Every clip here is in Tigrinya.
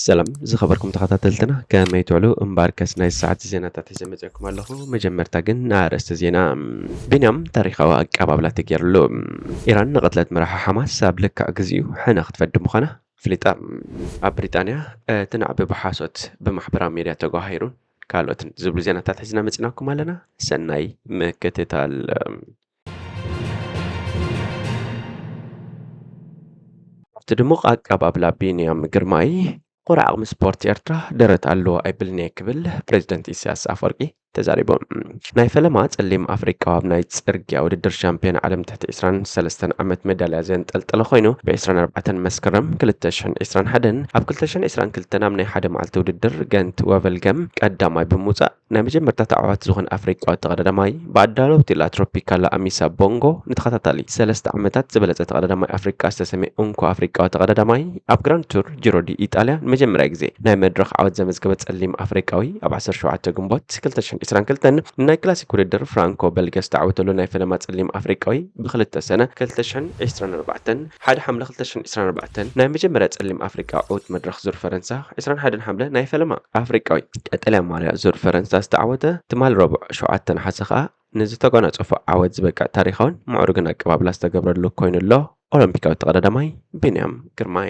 ሰላም ዝኸበርኩም ተኸታተልትና፣ ከመይ ትውዕሉ? እምበኣርከስ ናይ ሰዓት ዜናታት ሒዘ መጺአኩም ኣለኹ። መጀመርታ ግን ንኣርእስቲ ዜና። ቢንያም ታሪኻዊ ኣቀባብላ ተገይርሉ። ኢራን ንቕትለት መራሒ ሓማስ ኣብ ልክዕ ግዚኡ ሕነ ክትፈዲ ምዃና ኣፍሊጣ። ኣብ ብሪጣንያ እቲ ናዕቢ ብሓሶት ብማሕበራዊ ሚድያ ተጓሂሩን ካልኦትን ዝብሉ ዜናታት ሒዝና መጺናኩም ኣለና። ሰናይ ምክትታል። ኣብቲ ድሙቕ ኣቀባብላ ቢንያም ግርማይ፣ ቁሩብ ዓቕሚ ስፖርት ኤርትራ ደረት ኣለዎ ኣይብልን እየ ክብል ፕሬዚደንት ኢሳያስ ኣፈወርቂ ተዛሪቡ። ናይ ፈለማ ጸሊም ኣፍሪቃዊ ኣብ ናይ ጽርግያ ውድድር ሻምፒዮን ዓለም ትሕቲ ዕስራን ሰለስተን ዓመት ሜዳልያ ዘንጠልጠለ ኮይኑ፣ ብ ዕስራን ኣርባዕተን መስከረም ክልተ ሽሕን ዕስራን ሓደን ኣብ ክልተ ሽሕን ዕስራን ክልተን ኣብ ናይ ሓደ መዓልቲ ውድድር ገንት ወቨልገም ቀዳማይ ብምውጻእ ናይ መጀመርታ ተዓዋቲ ዝኾነ ኣፍሪቃዊ ተቐዳዳማይ፣ ብኣዳለውቲ ላ ትሮፒካላ ኣሚሳ ቦንጎ ንተኸታታሊ ሰለስተ ዓመታት ዝበለጸ ተቐዳዳማይ ኣፍሪቃ ዝተሰምየ እንኮ ኣፍሪቃዊ ተቐዳዳማይ፣ ኣብ ግራንድ ቱር ጂሮ ዲ ኢጣልያ ንመጀመርያ ግዜ ናይ መድረኽ ዓወት ዘመዝገበ ጸሊም ኣፍሪቃዊ፣ ኣብ ዓሰርተ ሸውዓተ ግንቦት ክልተ ሽሕን ዕስራን ክልተን ናይ ክላሲክ ውድድር ፍራንኮ በልገ ዝተዓወተሉ ናይ ፈለማ ጸሊም ኣፍሪቃዊ፣ ብክልተ ሰነ ክልተ ሽሕን ዕስራን ኣርባዕተን፣ ሓደ ሓምለ ክልተ ሽሕን ዕስራን ኣርባዕተን ናይ መጀመርያ ጸሊም ኣፍሪቃ ዕዉት መድረኽ ዙር ፈረንሳ፣ ዕስራን ሓደን ሓምለ ናይ ፈለማ ኣፍሪቃዊ ቀጠልያ ማልያ ዙር ፈረንሳ ዝተዓወተ፣ ትማሊ ረቡዕ ሸውዓተ ነሓሰ ከኣ ንዝተጎናጸፎ ዓወት ዝበቅዕ ታሪኻውን ምዕሩግን ኣቀባብላ ዝተገብረሉ ኮይኑ ኣሎ። ኦሎምፒካዊ ተቐዳዳማይ ቢንያም ግርማይ።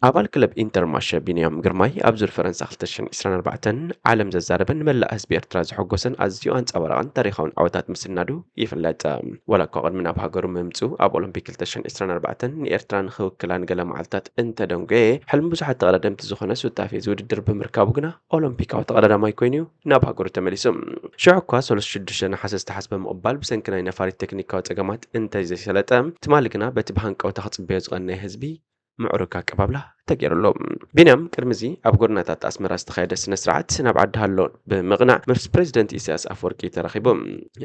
ኣባል ክለብ ኢንተርማሸ ቢንያም ግርማይ ኣብ ዙር ፈረንሳ ክልተ ሽሕን ዕስራን ኣርባዕተን ዓለም ዘዛረበን ንመላእ ህዝቢ ኤርትራ ዘሐጎሰን ኣዝዩ ኣንጸባራቕን ታሪኻውን ዓወታት ምስናዱ ይፍለጥ። ዋላ እኳ ቅድሚ ናብ ሃገሩ ምምጽኡ ኣብ ኦሎምፒክ ክልተ ሽሕን ዕስራን ኣርባዕተን ንኤርትራ ንኽውክላ ንገለ መዓልታት እንተደንጎየ፣ ሕልሚ ብዙሓት ተቐዳደምቲ ዝኾነ ሱታፌ እዚ ውድድር ብምርካቡ ግና ኦሎምፒካዊ ተቐዳዳማይ ኮይኑ እዩ ናብ ሃገሩ ተመሊሱ። ሽዑ እኳ ሰለስተ ሽዱሽተ ነሓሰ ዝተሓስበ ምቕባል ብሰንኪ ናይ ነፋሪት ቴክኒካዊ ጸገማት እንተዘይሰለጠ፣ ትማሊ ግና በቲ ብሃንቀውታ ክጽበዮ ዝቐነየ ህዝቢ ምዕሩግ ኣቀባብላ ተገይሩሉ። ቢንያም ቅድሚ እዚ ኣብ ጎደናታት ኣስመራ ዝተኻየደ ስነ ስርዓት ናብ ዓዲ ሃሎ ብምቕናዕ ምስ ፕሬዚደንት ኢሳያስ ኣፈወርቂ ተራኺቡ።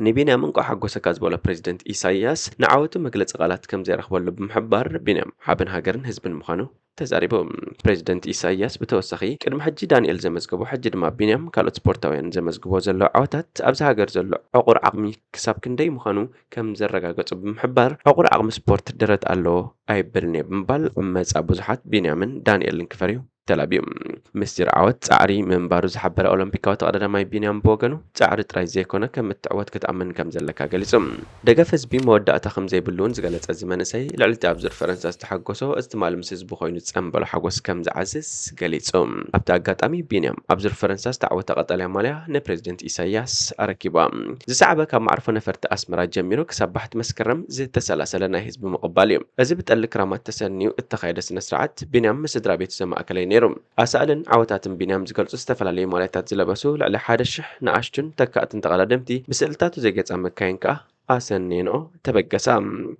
ንቢንያም እንቋዕ ሓጎሰካ ዝበሎ ፕሬዚደንት ኢሳያስ ንዓወቱ መግለጺ ቃላት ከም ዘይረኽበሉ ብምሕባር፣ ቢንያም ሓበን ሃገርን ህዝብን ምዃኑ ተዛሪቡ። ፕሬዚደንት ኢሳያስ ብተወሳኺ ቅድሚ ሕጂ ዳንኤል ዘመዝገቦ፣ ሕጂ ድማ ቢንያም ካልኦት ስፖርታውያን ዘመዝግቦ ዘለዉ ዓወታት ኣብዚ ሃገር ዘሎ ዕቑር ዓቕሚ ክሳብ ክንደይ ምዃኑ ከም ዘረጋገጹ ብምሕባር፣ ዕቑር ዓቕሚ ስፖርት ደረት ኣለዎ ኣይበልን እየ ብምባል፣ ኣብ መጻኢ ብዙሓት ቢንያምን ዳንኤልን ክፈርዩ ተላብዩ። ምስጢር ዓወት ጻዕሪ ምንባሩ ዝሓበረ ኦሎምፒካዊ ተቐዳዳማይ ቢንያም ብወገኑ፣ ጻዕሪ ጥራይ ዘይኮነ ከም እትዕወት ክትኣምን ከም ዘለካ ገሊጹ። ደገፍ ህዝቢ መወዳእታ ከም ዘይብሉ እውን ዝገለጸ እዚ መንእሰይ፣ ልዕሊ እቲ ኣብ ዙር ፈረንሳ ዝተሓጎሶ፣ እዚ ትማሊ ምስ ህዝቢ ኮይኑ ዝጸንበሎ ሓጎስ ከም ዝዓዝዝ ገሊጹ። ኣብቲ ኣጋጣሚ ቢንያም ኣብ ዙር ፈረንሳ ዝተዓወተ ቀጠልያ ማልያ ንፕሬዚደንት ኢሳያስ ኣረኪባ። ዝሰዓበ ካብ መዕርፎ ነፈርቲ ኣስመራ ጀሚሩ ክሳብ ባሕቲ መስከረም ዝተሰላሰለ ናይ ህዝቢ ምቕባል እዩ። እዚ ብጠሊ ክራማት ተሰንዩ እተኻየደ ስነ ስርዓት ቢንያም ምስ ስድራ ቤቱ ዘማእከለ እዩ ነይሩ። ኣሳእልን ዓወታትን ቢንያም ዝገልጹ ዝተፈላለዩ ማልያታት ዝለበሱ ልዕሊ ሓደ ሽሕ ንኣሽቱን ተካእትን ተቐዳደምቲ ብስእልታቱ ዘጌጻ መካይን ከኣ ኣሰንየንኦ ተበገሳ።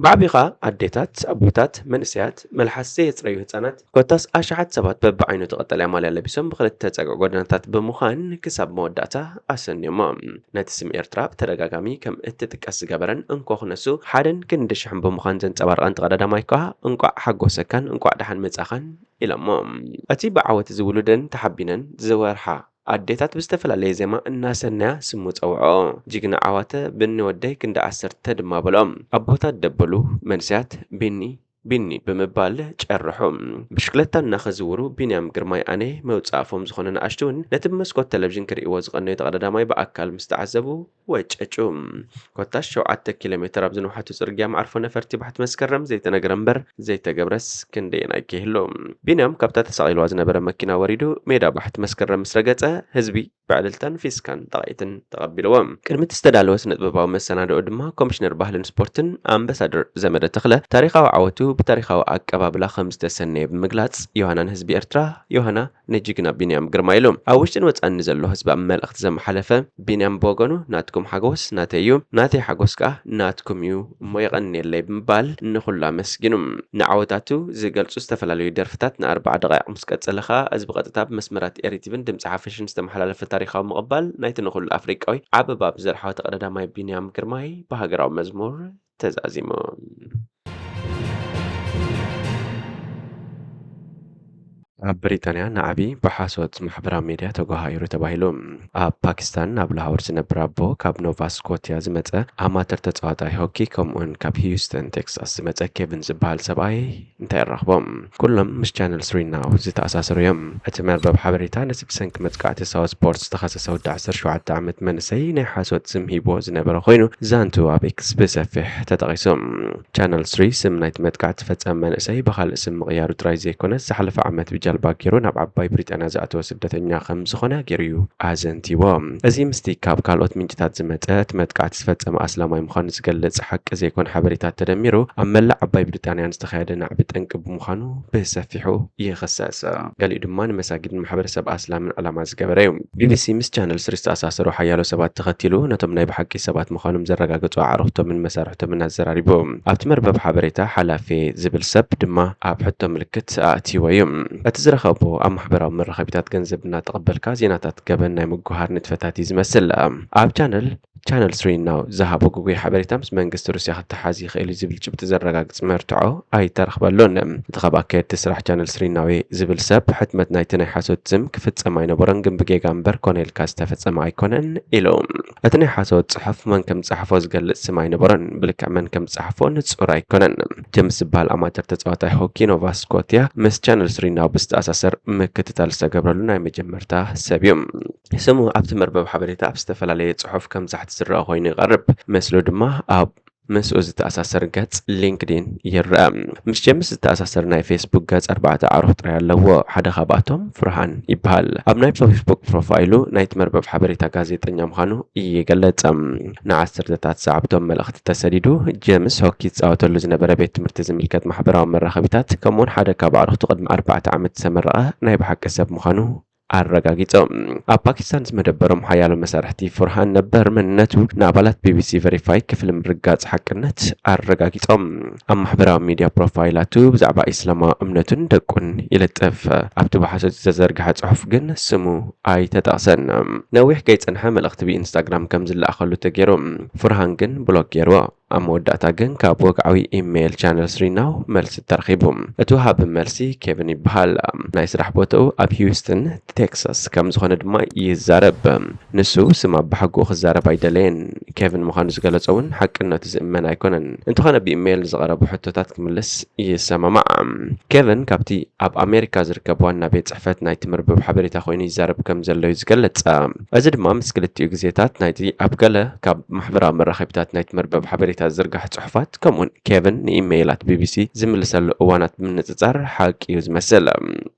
ብዓቢኻ ኣዴታት፣ ኣቦታት፣ መንእሰያት፣ መልሓስ ዘየጽረዩ ህጻናት፣ ኮታስ ኣሽሓት ሰባት በብዓይነቱ ቀጠልያ ማልያ ለቢሶም ብኽልተ ጸግዒ ጎደናታት ብምዃን ክሳብ መወዳእታ ኣሰንዮሞ። ነቲ ስም ኤርትራ ብተደጋጋሚ ከም እትጥቀስ ዝገበረን እንኮ ክነሱ ሓደን ክንዲ ሽሕን ብምዃን ዘንጸባርቐን ተቐዳዳማይ ከኣ እንቋዕ ሓጎሰካን እንቋዕ ደሓን መጻኻን ኢሎሞ። እቲ ብዓወት ዝውሉደን ተሓቢነን ዝወርሓ ኣዴታት ብዝተፈላለየ ዜማ እናሰነያ ስሙ ጸውዖ። ጅግና ዓዋተ ብኒ ወደይ ክንዲ ዓሰርተ ድማ በልኦ። ኣቦታት ደበሉ፣ መንእሰያት ቢኒ ቢኒ ብምባል ጨርሑ። ብሽክለታ እናኸዝውሩ ቢንያም ግርማይ ኣነ መውጻእፎም ዝኾነ ንኣሽቱ እውን ነቲ ብመስኮት ቴሌቪዥን ክርእይዎ ዝቐነዩ ተቐዳዳማይ ብኣካል ምስ ተዓዘቡ ወጨጩ። ኮታስ ሸውዓተ ኪሎ ሜትር ኣብ ዝንውሓቱ ጽርግያ መዓርፎ ነፈርቲ ባሕቲ መስከረም ዘይተነግረ እምበር ዘይተገብረስ ክንደየናይ ክህሉ። ቢንያም ካብታ ተሰቒልዋ ዝነበረ መኪና ወሪዱ ሜዳ ባሕቲ መስከረም ምስ ረገጸ ህዝቢ ብዕልልታን ፊስካን ጣቕዒትን ተቐቢልዎ። ቅድሚ እቲ ዝተዳለወ ስነ-ጥበባዊ መሰናድኦ ድማ ኮሚሽነር ባህልን ስፖርትን ኣምባሳደር ዘመደ ተኽለ ታሪኻዊ ዓወቱ ብታሪኻዊ ኣቀባብላ ከም ዝተሰነየ ብምግላጽ ዮሃና ንህዝቢ ኤርትራ፣ ዮሃና ንጅግና ቢንያም ግርማ ኢሉ። ኣብ ውሽጥን ወጻእን ንዘሎ ህዝቢ ኣብ መልእኽቲ ዘመሓለፈ ቢንያም ብወገኑ ናትኩም ሓጎስ ናተይ እዩ፣ ናተይ ሓጎስ ከኣ ናትኩም እዩ እሞ የቐንየለይ ብምባል ንኹሉ ኣመስጊኑ። ንዓወታቱ ዝገልጹ ዝተፈላለዩ ደርፍታት ንኣርብዓ ደቓይቕ ምስ ቀጸለ ከኣ እዚ ብቐጥታ ብመስመራት ኤሪቲቪን ድምጺ ሓፈሽን ዝተመሓላለፈ ታሪኻዊ ምቕባል ናይቲ ንኹሉ ኣፍሪቃዊ ዓበባ ብዘርሓወ ተቐዳዳማይ ቢንያም ግርማይ ብሃገራዊ መዝሙር ተዛዚሙ። ኣብ ብሪጣንያ ናዕቢ ብሓሶት ማሕበራዊ ሚድያ ተጓሃይሩ ተባሂሉ። ኣብ ፓኪስታን ኣብ ላሆር ዝነብር ኣቦ ካብ ኖቫ ስኮትያ ዝመጸ ኣማተር ተጻዋታይ ሆኪ ከምኡውን ካብ ሂዩስተን ቴክሳስ ዝመጸ ኬቪን ዝበሃል ሰብኣይ እንታይ የራኽቦም? ኩሎም ምስ ቻነል ስሪ ናው ዝተኣሳሰሩ እዮም። እቲ መርበብ ሓበሬታ ነዚ ብሰንኪ መጥቃዕቲ ሳውዝ ፖርት ዝተኸሰሰ ወዲ ዓሰርተ ሸውዓተ ዓመት መንእሰይ ናይ ሓሶት ስም ሂብዎ ዝነበረ ኮይኑ ዛንቱ ኣብ ኤክስ ብሰፊሕ ተጠቒሱ። ቻነል ስሪ ስም ናይቲ መጥቃዕቲ ዝፈጸመ መንእሰይ ብኻልእ ስም ምቕያሩ ጥራይ ዘይኮነስ ዝሓለፈ ዓመት ብጃልባ ገይሩ ናብ ዓባይ ብሪጣንያ ዝኣተወ ስደተኛ ከም ዝኾነ ገይሩ እዩ ኣዘንቲዎ። እዚ ምስቲ ካብ ካልኦት ምንጭታት ዝመጸ እቲ መጥቃዕቲ ዝፈጸመ ኣስላማይ ምዃኑ ዝገልጽ ሓቂ ዘይኮነ ሓበሬታት ተደሚሩ ኣብ መላእ ዓባይ ብሪጣንያ ንዝተኻየደ ናዕቢ ጠንቂ ብምዃኑ ብሰፊሑ ይኽሰስ። ገሊኡ ድማ ንመሳጊድን ማሕበረሰብ ኣስላምን ዕላማ ዝገበረ እዩ። ቢቢሲ ምስ ቻነል ስሪ ዝተኣሳሰሩ ሓያሎ ሰባት ተኸቲሉ ነቶም ናይ ብሓቂ ሰባት ምዃኖም ዘረጋገጹ ኣዕሩኽቶምን መሳርሕቶምን ኣዘራሪቡ። ኣብቲ መርበብ ሓበሬታ ሓላፊ ዝብል ሰብ ድማ ኣብ ሕቶ ምልክት ኣእትይዎ እዩ። እቲ ዝረኸቦ ኣብ ማሕበራዊ መራኸቢታት ገንዘብ እናተቐበልካ ዜናታት ገበን ናይ ምጉሃር ንጥፈታት እዩ ዝመስል። ኣብ ቻነል ቻነል ስሪ ናው ዝሃቦ ግጉይ ሓበሬታ ምስ መንግስቲ ሩስያ ክተሓዝ ይኽእል እዩ ዝብል ጭብጢ ዘረጋግጽ መርትዖ ኣይተረኽበሉን። እቲ ካብ ኣካየድቲ ስራሕ ቻነል ስሪ ናው ዝብል ሰብ ሕትመት ናይቲ ናይ ሓሶት ስም ክፍጸም ኣይነበሮን፣ ግን ብጌጋ እምበር ኮነ ኢልካ ዝተፈጸመ ኣይኮነን ኢሉ። እቲ ናይ ሓሶት ጽሑፍ መን ከም ዝጸሓፎ ዝገልጽ ስም ኣይነበሮን፣ ብልክዕ መን ከም ዝጸሓፎ ንጹር ኣይኮነን። ጀምስ ዝበሃል ኣማተር ተጻዋታይ ሆኪ ኖቫ ስኮትያ ምስ ቻነል ስሪ ናው ብዝተኣሳሰር ምክትታል ዝተገብረሉ ናይ መጀመርታ ሰብ እዩ። ስሙ ኣብቲ መርበብ ሓበሬታ ኣብ ዝተፈላለየ ጽሑፍ ከም ዛሕቲ ዝረኣ ኮይኑ ይቐርብ። ምስሉ ድማ ኣብ ምስኡ ዝተኣሳሰር ገጽ ሊንክዲን ይረአ። ምስ ጀምስ ዝተኣሳሰር ናይ ፌስቡክ ገጽ ኣርባዕተ ኣዕሩኽ ጥራይ ኣለዎ። ሓደ ካብኣቶም ፍርሃን ይበሃል። ኣብ ናይ ፌስቡክ ፕሮፋይሉ ናይቲ መርበብ ሓበሬታ ጋዜጠኛ ምዃኑ ይገልጽ። ንዓሰርተታት ሰዓብቶም መልእኽቲ ተሰዲዱ። ጀምስ ሆኪ ዝጻወተሉ ዝነበረ ቤት ትምህርቲ ዝምልከት ማሕበራዊ መራኸቢታት ከምኡውን ሓደ ካብ ኣዕሩኽቱ ቅድሚ ኣርባዕተ ዓመት ዝተመረቐ ናይ ብሓቂ ሰብ ምዃኑ ኣረጋጊጾም። ኣብ ፓኪስታን ዝመደበሮም ሓያሎ መሳርሕቲ ፍርሃን ነበር መንነቱ ንኣባላት ቢቢሲ ቨሪፋይ ክፍሊ ምርጋጽ ሓቅነት ኣረጋጊጾም። ኣብ ማሕበራዊ ሚድያ ፕሮፋይላቱ ብዛዕባ ኢስላማዊ እምነቱን ደቁን ይልጥፍ። ኣብቲ ብሓሶት ዝተዘርግሐ ጽሑፍ ግን ስሙ ኣይተጠቕሰን። ነዊሕ ከይጸንሐ መልእኽቲ ብኢንስታግራም ከም ዝለኣኸሉ ተገይሩ። ፍርሃን ግን ብሎክ ገይርዎ። ኣብ መወዳእታ ግን ካብ ወግዓዊ ኢሜይል ቻነል ስሪ ናው መልሲ ተረኺቡ። እቲ ወሃቢ መልሲ ኬቪን ይበሃል። ናይ ስራሕ ቦታኡ ኣብ ሂውስተን ቴክሳስ ከም ዝኾነ ድማ ይዛረብ። ንሱ ስም ኣባሓጎኡ ክዛረብ ኣይደለየን። ኬቪን ምዃኑ ዝገለጾ እውን ሓቅነቱ ዝእመን ኣይኮነን። እንተኾነ ብኢሜይል ንዝቐረቡ ሕቶታት ክምልስ ይሰማማዕ። ኬቪን ካብቲ ኣብ ኣሜሪካ ዝርከብ ዋና ቤት ጽሕፈት ናይቲ መርበብ ሓበሬታ ኮይኑ ይዛረብ ከም ዘሎ እዩ ዝገልጽ። እዚ ድማ ምስ ክልቲኡ ግዜታት ናይቲ ኣብ ገለ ካብ ማሕበራዊ መራኸቢታት ናይቲ መርበብ ሓበሬታ ዝዝርጋሕ ጽሑፋት ከምኡውን ኬቪን ንኢሜይላት ቢቢሲ ዝምልሰሉ እዋናት ብምንጽጻር ሓቂ እዩ ዝመስል።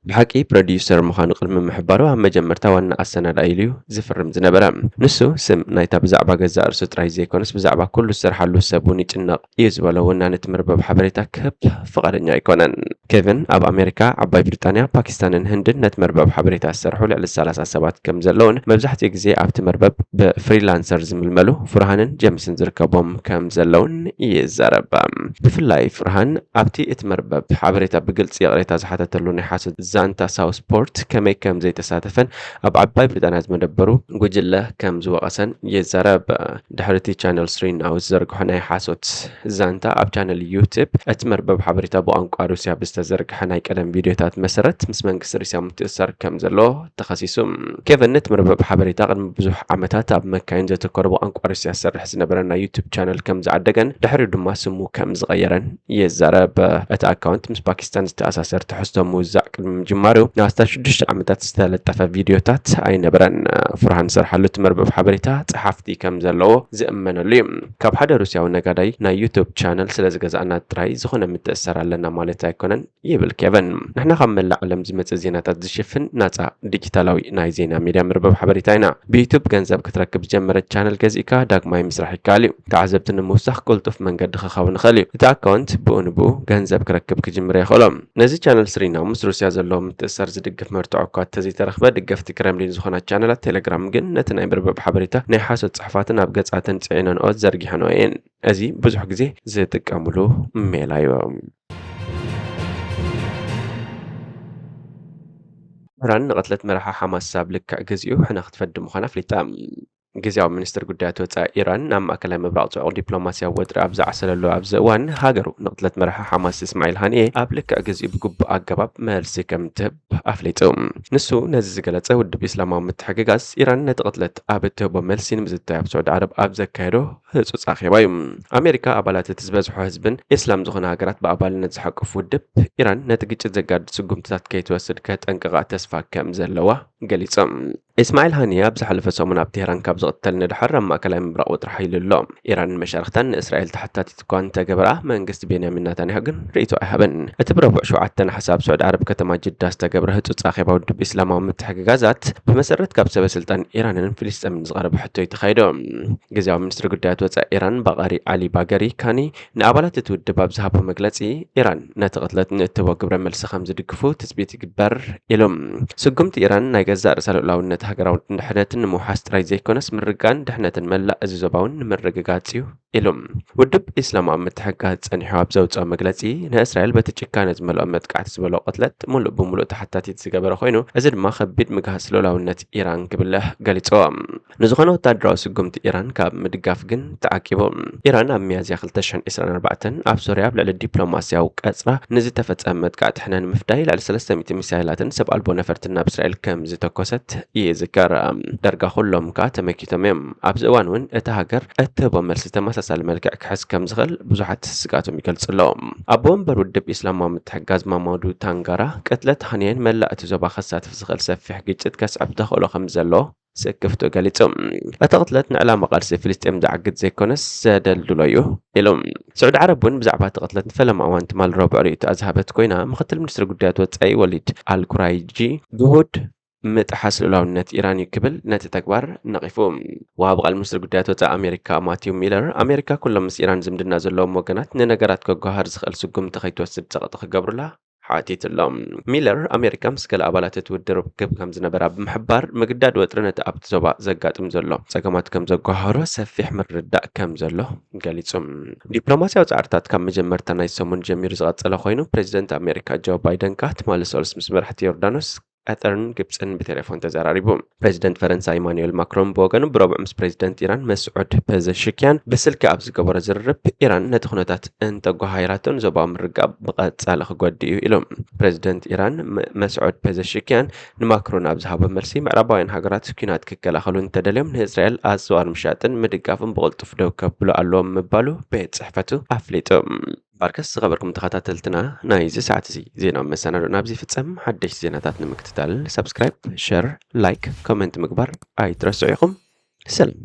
ብሓቂ ፕሮዲዩሰር ምዃኑ ቅድሚ ምሕባሩ ኣብ መጀመርታ ዋና ኣሰናዳኢ ኢሉ እዩ ዝፍርም ዝነበረ። ንሱ ስም ናይታ ብዛዕባ ገዛእ ርእሱ ጥራይ ዘይኮነስ ብዛዕባ ኩሉ ዝሰርሓሉ ሰብ እውን ይጭነቕ እዩ ዝበሎ ወናኒ እቲ መርበብ ሓበሬታ ክህብ ፍቓደኛ ኣይኮነን። ኬቪን ኣብ ኣሜሪካ፣ ዓባይ ብሪጣንያ፣ ፓኪስታንን ህንድን ነቲ መርበብ ሓበሬታ ዝሰርሑ ልዕሊ ሰላሳ ሰባት ከም ዘለውን መብዛሕትኡ ግዜ ኣብቲ መርበብ ብፍሪላንሰር ዝምልመሉ ፍርሃንን ጀምስን ዝርከቦም ከም ዘለውን ይዛረብ። ብፍላይ ፍርሃን ኣብቲ እቲ መርበብ ሓበሬታ ብግልጺ ይቕሬታ ዝሓተተሉ ናይ ሓሶት ዛንታ ሳውስፖርት ከመይ ከም ዘይተሳተፈን ኣብ ዓባይ ብሪጣንያ ዝመደበሩ ጉጅለ ከም ዝወቐሰን ይዛረብ። ድሕሪ እቲ ቻነል ስሪ ናው ዝዘርግሖ ናይ ሓሶት ዛንታ ኣብ ቻነል ዩቱብ እቲ መርበብ ሓበሬታ ብቋንቋ ሩስያ ብዝተዘርግሐ ናይ ቀደም ቪድዮታት መሰረት ምስ መንግስቲ ሩስያ ምትእስሳር ከም ዘሎ ተኸሲሱ። ኬቨን ነቲ መርበብ ሓበሬታ ቅድሚ ብዙሕ ዓመታት ኣብ መካይን ዘተኮረ ብቋንቋ ሩስያ ዝሰርሕ ዝነበረ ናይ ዩቱብ ቻነል ከም ዝዓደገን ድሕሪኡ ድማ ስሙ ከም ዝቐየረን ይዛረብ። እቲ ኣካውንት ምስ ፓኪስታን ዝተኣሳሰር ትሕዝቶ ምውዛዕ ቅድሚ ምጅማሩ ንኣስታት ሽዱሽተ ዓመታት ዝተለጠፈ ቪድዮታት ኣይነበረን። ፍርሃን ዝሰርሓሉ እቲ መርበብ ሓበሬታ ጸሓፍቲ ከም ዘለዎ ዝእመነሉ እዩ። ካብ ሓደ ሩስያዊ ነጋዳይ ናይ ዩቱብ ቻነል ስለ ዝገዛእና ጥራይ ዝኾነ ምትእስሳር ኣለና ማለት ኣይኮነን ይብል ኬቨን። ንሕና ካብ መላእ ዓለም ዝመጽእ ዜናታት ዝሽፍን ናጻ ዲጂታላዊ ናይ ዜና ሚድያ መርበብ ሓበሬታ ኢና። ብዩቱብ ገንዘብ ክትረክብ ዝጀመረት ቻነል ገዚእካ ዳግማይ ምስራሕ ይከኣል እዩ። ተዓዘብቲ ንምውሳኽ ቅልጡፍ መንገዲ ክኸውን ይኽእል እዩ። እቲ ኣካውንት ብኡ ንብኡ ገንዘብ ክረክብ ክጅምር የኽእሎ። ነዚ ቻነል ስሪናው ምስ ሩስያ ዘለዎ ምትእስሳር ዝድግፍ መርትዖ እኳ እንተዘይተረኽበ፣ ደገፍቲ ክረምሊን ዝኾና ቻነላት ቴሌግራም ግን ነቲ ናይ መርበብ ሓበሬታ ናይ ሓሶት ጽሑፋትን ኣብ ገጻትን ጽዒነንኦ ዘርጊሐንኦ እየን። እዚ ብዙሕ ግዜ ዝጥቀምሉ ሜላ እዩ። ኢራን ንቕትለት መራሒ ሓማስ ኣብ ልክዕ ግዚኡ ሕነ ክትፈዲ ምዃና ኣፍሊጣ። ግዝያዊ ሚኒስትር ጉዳያት ወፃኢ ኢራን ናብ ማእከላይ ምብራቕ ጽዑቕ ዲፕሎማስያዊ ወጥሪ ኣብ ዝዓሰለሉ ኣብዚ እዋን፣ ሃገሩ ንቕትለት መራሒ ሓማስ እስማዒል ሃኒኤ ኣብ ልክዕ ግዚኡ ብግቡእ ኣገባብ መልሲ ከም ትህብ ኣፍሊጡ። ንሱ ነዚ ዝገለጸ፣ ውድብ ኢስላማዊ ምትሕግጋዝ ኢራን ነቲ ቅትለት ኣብ እትህቦ መልሲ ንምዝታይ ኣብ ስዑዲ ዓረብ ኣብ ዘካየዶ ህጹጽ ኣኼባ እዩ። ኣሜሪካ ኣባላት እቲ ዝበዝሖ ህዝብን ኢስላም ዝኾነ ሃገራት ብኣባልነት ዝሓቁፍ ውድብ፣ ኢራን ነቲ ግጭት ዘጋድድ ስጉምትታት ከይትወስድ ከጠንቅቓ ተስፋ ከም ዘለዋ ገሊጾም። እስማዒል ሃኒየ ኣብ ዝሓለፈ ሰሙን ኣብ ቴህራን ካብ ዝቕተል ንድሓር ኣብ ማእከላይ ምብራቕ ወጥሪ ሓይሉ ኣሎ። ኢራንን መሻርኽታን ንእስራኤል ተሓታቲት እኳ እንተገበራ፣ መንግስቲ ቤንያሚን ናታንያሁ ግን ርእይቶ ኣይሃበን። እቲ ብረቡዕ ሸውዓተ ነሓሰ ኣብ ስዑዲ ዓረብ ከተማ ጅዳ ዝተገብረ ህጹጽ ኣኼባ ውድብ ኢስላማዊ ምትሕግጋዛት፣ ብመሰረት ካብ ሰበ ስልጣን ኢራንን ፍልስጤምን ዝቐረበ ሕቶ እዩ ተኻይዶ። ግዝያዊ ሚኒስትሪ ጉዳያት ወጻኢ ኢራን ባቓሪ ዓሊ ባገሪ ካኒ ንኣባላት እቲ ውድብ ኣብ ዝሃቦ መግለጺ፣ ኢራን ነቲ ቅትለት ንእትህቦ ግብረ መልሲ ከም ዝድግፉ ትጽቢት ይግበር ኢሉ። ስጉምቲ ኢራን ናይ ገዛእ ርእሳ ልኡላውነት ሃገራዊ ድሕነትን ንምውሓስ ጥራይ ዘይኮነስ፣ ምርግጋእን ድሕነትን መላእ እዚ ዞባ እውን ንምርግጋጽ እዩ ኢሉ። ውድብ ኢስላማዊ ምትሕግጋዝ ጸኒሑ ኣብ ዘውጽኦ መግለጺ፣ ንእስራኤል በቲ ጭካነ ዝመልኦ መጥቃዕቲ ዝበሎ ቅትለት ምሉእ ብምሉእ ተሓታቲት ዝገበረ ኮይኑ፣ እዚ ድማ ከቢድ ምግሃስ ልኡላውነት ኢራን ክብል ገሊጽዎ። ንዝኾነ ወታደራዊ ስጉምቲ ኢራን ካብ ምድጋፍ ግን ተዓቂቡ። ኢራን ኣብ ሚያዝያ ክልተ ሽሕን ዕስራን ኣርባዕተን ኣብ ሶርያ ኣብ ልዕሊ ዲፕሎማስያዊ ቀጽራ ንዝተፈጸመ መጥቃዕቲ ሕነ ንምፍዳይ ልዕሊ ሰለስተ ሚእቲ ሚሳይላትን ሰብ ኣልቦ ነፈርትን ናብ እስራኤል ከም ዝተኮሰት ይዝከር። ዳርጋ ኩሎም ከኣ ተመኪቶም እዮም። ኣብዚ እዋን እውን እታ ሃገር እትህቦ መልሲ ተመሳሳሊ መልክዕ ክሕዝ ከም ዝኽእል ብዙሓት ስግኣቶም ይገልጹ ኣለዉ። ኣቦ ወንበር ውድብ ኢስላማዊ ምትሕግጋዝ ማማዱ ታንጋራ፣ ቅትለት ሃኒየን መላእ እቲ ዞባ ከሳትፍ ዝኽእል ሰፊሕ ግጭት ከስዕብ ተኽእሎ ከም ዘሎ ስክፍቱ ገሊጹ። እቲ ቅትለት ንዕላማ ቃልሲ ፍልስጤም ዝዓግት ዘይኮነስ ዘደልድሎ እዩ ኢሉ። ስዑዲ ዓረብ እውን ብዛዕባ እቲ ቅትለት ንፈለማ እዋን ትማል ረቡዕ ርእይቶ ዝሃበት ኮይና፣ ምክትል ሚኒስትሪ ጉዳያት ወጻኢ ወሊድ ኣልኩራይጂ፣ ግሁድ ምጥሓስ ልኡላውነት ኢራን እዩ ክብል ነቲ ተግባር ነቒፉ። ወሃቢ ቃል ሚኒስትሪ ጉዳያት ወጻኢ ኣሜሪካ ማቲው ሚለር፣ ኣሜሪካ ኩሎም ምስ ኢራን ዝምድና ዘለዎም ወገናት ንነገራት ከጓሃር ዝኽእል ስጉምቲ ከይትወስድ ጸቕጢ ክገብሩላ ሓቲቱ ኣሎ። ሚለር፣ ኣሜሪካ ምስ ገለ ኣባላት እቲ ውድብ ርክብ ከም ዝነበራ ብምሕባር፣ ምግዳድ ወጥሪ ነቲ ኣብቲ ዞባ ዘጋጥም ዘሎ ጸገማት ከም ዘጓሃሮ ሰፊሕ ምርዳእ ከም ዘሎ ገሊጹ። ዲፕሎማስያዊ ጻዕርታት ካብ መጀመርታ ናይ ሰሙን ጀሚሩ ዝቐጸለ ኮይኑ፣ ፕሬዚደንት ኣሜሪካ ጆ ባይደን ከኣ ትማሊ ሰሉስ ምስ መራሕቲ ዮርዳኖስ፣ ቀጠርን ግብጽን ብቴሌፎን ተዘራሪቡ። ፕሬዚደንት ፈረንሳ ኢማኑኤል ማክሮን ብወገኑ ብረቡዕ ምስ ፕሬዚደንት ኢራን መስዑድ ፔዘሽኪያን ብስልኪ ኣብ ዝገበሮ ዝርርብ፣ ኢራን ነቲ ኩነታት እንተጓሃይራቶ ንዞባዊ ምርግጋእ ብቐጻሊ ክጎድእ እዩ ኢሉ። ፕሬዚደንት ኢራን መ-፣ መስዑድ ፔዘሽኪያን ንማክሮን ኣብ ዝሃቦ መልሲ፣ ምዕራባውያን ሃገራት ኲናት ክከላኸሉ እንተደልዮም ንእስራኤል ኣጽዋር ምሻጥን ምድጋፍን ብቕልጡፍ ደው ከብሉ ኣለዎም ምባሉ ቤት ጽሕፈቱ ኣፍሊጡ። ባርከስ ዝኸበርኩም ተኸታተልትና፣ ናይዚ ሰዓት እዚ ዜና መሰናዶ ናብዚ ይፍጸም። ሓደሽቲ ዜናታት ንምክትታል ሳብስክራይብ፣ ሸር፣ ላይክ፣ ኮመንት ምግባር ኣይትረስዑ ኢኹም። ሰላም።